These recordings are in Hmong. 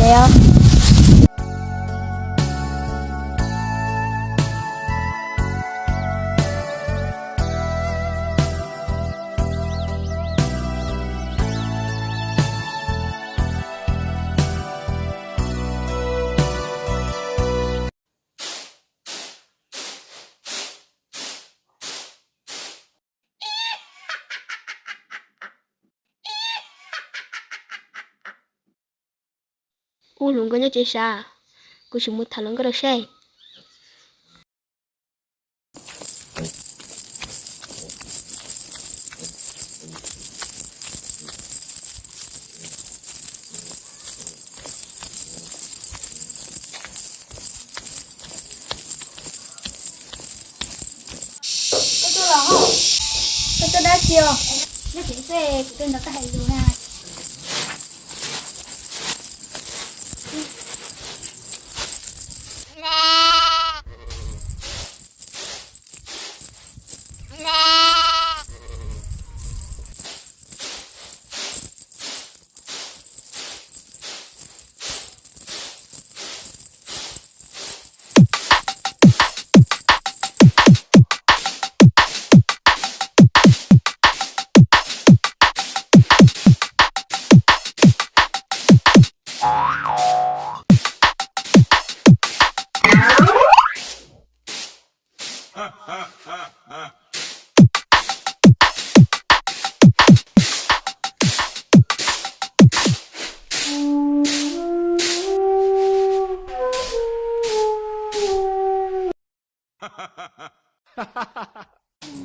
Os. Ub, hluas nkauj nyob tsev sav, kuv sim mus tham hluas nkauj rau saib. Koj tuaj los, koj tuaj dab tsi os? Nyob tsev xwb, kuv tuaj nrog koj hais lus na.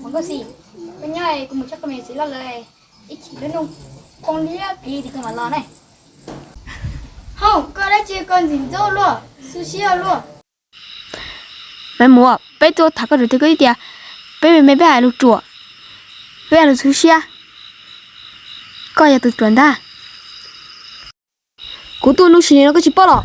Hmoob Nkauj Xis, koj nyob kuv mus tshawb koj me txiv loj lawm, ib chim lub hnub poob liab plis ces koj mam los ne. Hauj, koj dab tsi koj ntxim ntxub luaj, xub siab luaj. Maiv Muas, peb tuaj tham koj ruam tiag, koj twb tias peb me me peb hais lus ruam, peb hais lus xub siab, koj yog tus ruam ntag. Kuv tuaj nuj sis lis no koj tsis paub los?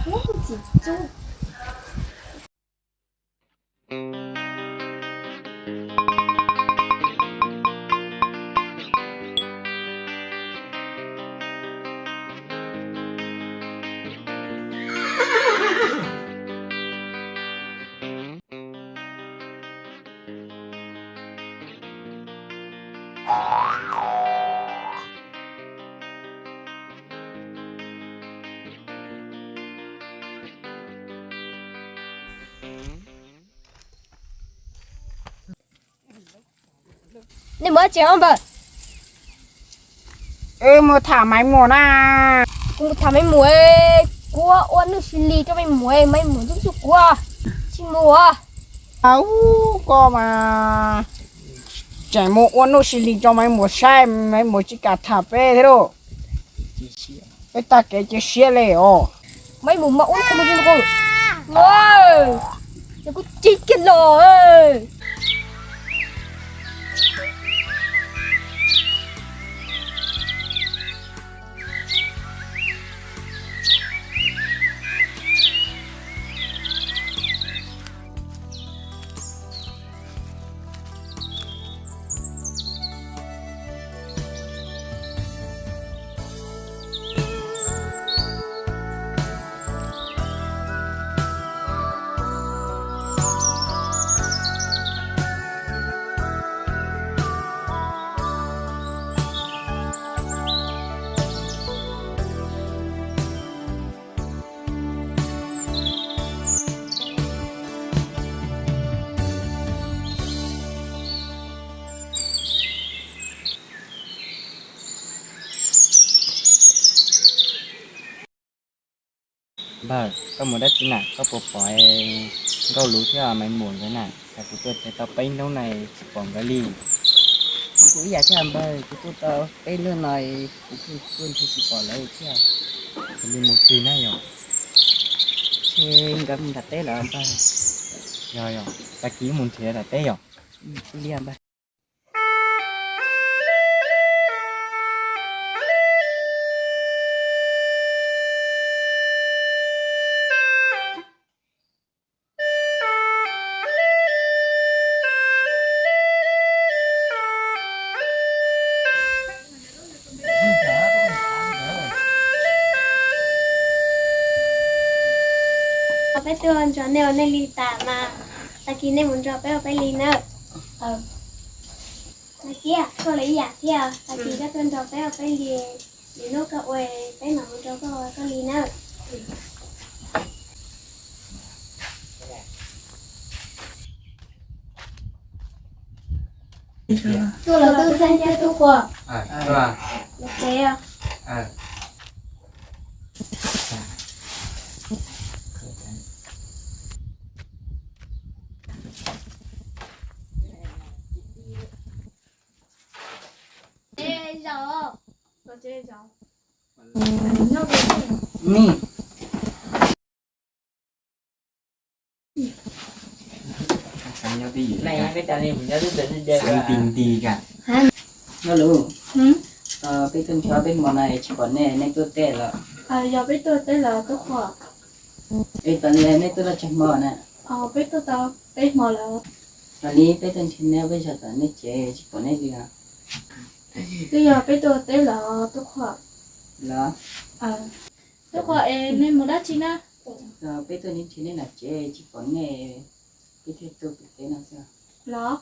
Nej mus dab tsi os npawg? Wb mus tham Maiv Muas na. Kuv mus tham Maiv Muas, kuv ua nuj sis lis rau Maiv Muas, Maiv Muas ntxub ntxub kuv, tsis mus. Ub, koj mas tseem mus ua nuj sis lis rau Maiv Muas saib, Maiv Muas tsis kam tham peb thiab lauj. Peb tag kev cia siab li os. Maiv Muas mas ub, koj mus tsis mus, ces kuv tsis kiag los. Npawg, koj mus dab tsi na? Koj puas pom Nkauj Lus thiab Maiv Muas nkawd na? Cas kuv tuaj tau peb hnub no tsis pom nkawd li. Kuv ib yam thiab npawg, kuv tuaj tau peb hnub no kuv kuj tuaj nrhiav tsis pom lawv thiab. Kuv li mus twg na yog? Ces nkawd mus nram teb lawm npawg. Yog yog, tag kis mus nrhiav nram teb yog? Kuv li npawg. Peb tuaj nrog nej ua nej li tas mas, tag kis nej mus nrog peb ua peb li nawb. Nais Kiab, koj los ib yam thiab, tag kis koj tuaj nrog peb ua peb li, lwm hnub koj ua peb mam mus nrog koj ua koj li nawb. Tuaj los Tub Xeeb thiab Tub Qhua. Nkauj Lus, peb tuaj nrhiav peb hmo no es tsis pom nej, nej tuaj teb los? Yog peb tuaj teb los Tub Qhua. Es tom ntej nej tuaj tau tsawg hmo na? Peb tuaj tau peb hmo lawm. Raws li peb tuaj nrhiav nej peb zaum tom nej tsev tsis pom nej li os. Twb yog peb tuaj teb los Tub Qhua. Los? Tub Qhua es nej mus dab tsi na? Peb tuaj nrhiav nej tom tsev tsis pom nej, peb thiaj tuaj pem teb no xwb. Los?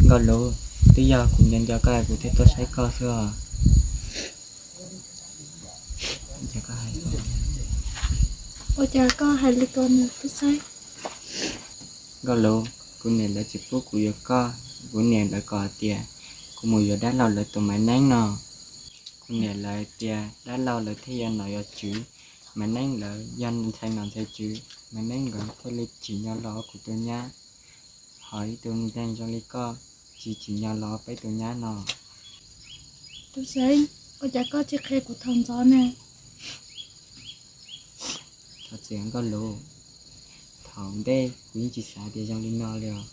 Nkauj Lus, twb yog kuv nco nco koj kuv thiaj tuaj saib koj xwb os. Ua cas koj hais li ko ne Tub Xeeb? Nkauj Lus, kuv niam lawv tsis pub kuv yuav koj, kuv niam lawv kom hais tias kuv mus yuav dab laug lawv tus Maiv Neeb no. Kuv niam lawv tias dab laug lawv thiaj yog nom yog tswv, Maiv Neeb lawv yog ntxhais nom ntxhais tswv, Maiv Neeb nkawd thiaj li tsim nyog los ua kuv tus nyab. Ho ib tug neeg zoo li koj tsis tsim nyog los ua peb tus nyab no. Tub Xeeb, ua cas koj tsis qhia kuv thaum ntxov ne? Thov txim Nkauj Lus, thaum ntej kuv yeej tsis xav tias zoo li no li os.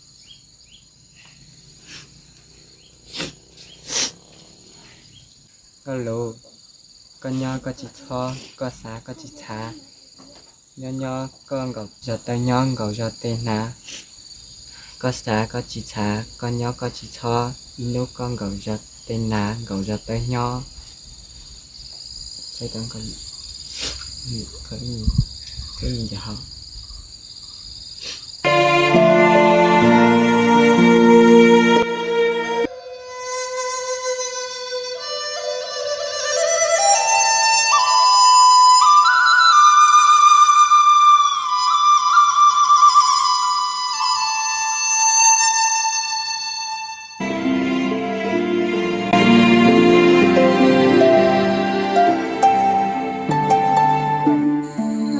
Nkauj Lus, koj nyob koj tsis txhob, koj xav koj tsis txhav. Nyob nyob koj nkaum zog taw nyob nkaum zog taw hnav. Koj xav koj tsis txhav, koj nyob koj tsis txhob, ib hnub koj nkaum zog taw hnav nkaum zog taw nyob.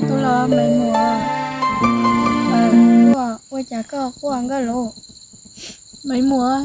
Tus los Maiv Muas, ua cas koj quaj Nkauj Lus? Maiv Muas,